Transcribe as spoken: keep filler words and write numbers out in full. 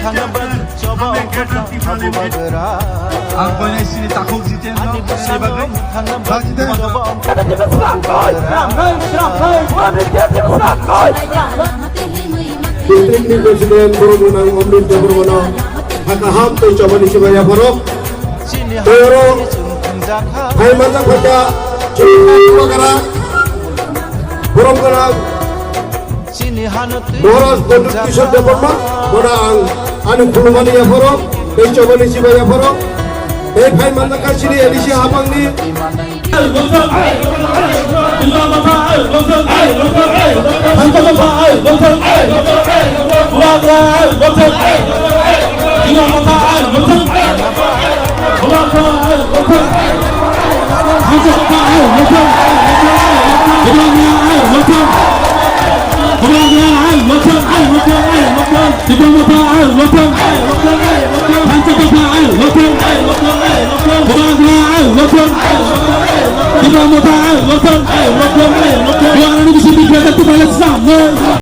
Ang koinai sini takhuk Jitendra, sini bagwi. Ba Jitendra. District ni President Boromona Omrit Debbarmano hakha ham tei chobani sibai yapharo. Tei oro hai manjak phaikha chini bagara borom gwnang Maharaj Pradyut Kishore Debbarma, bono ang ani khulumani yapharo, tei chobani sibai yapharo, tei phai manjakha chini A D C hapangni.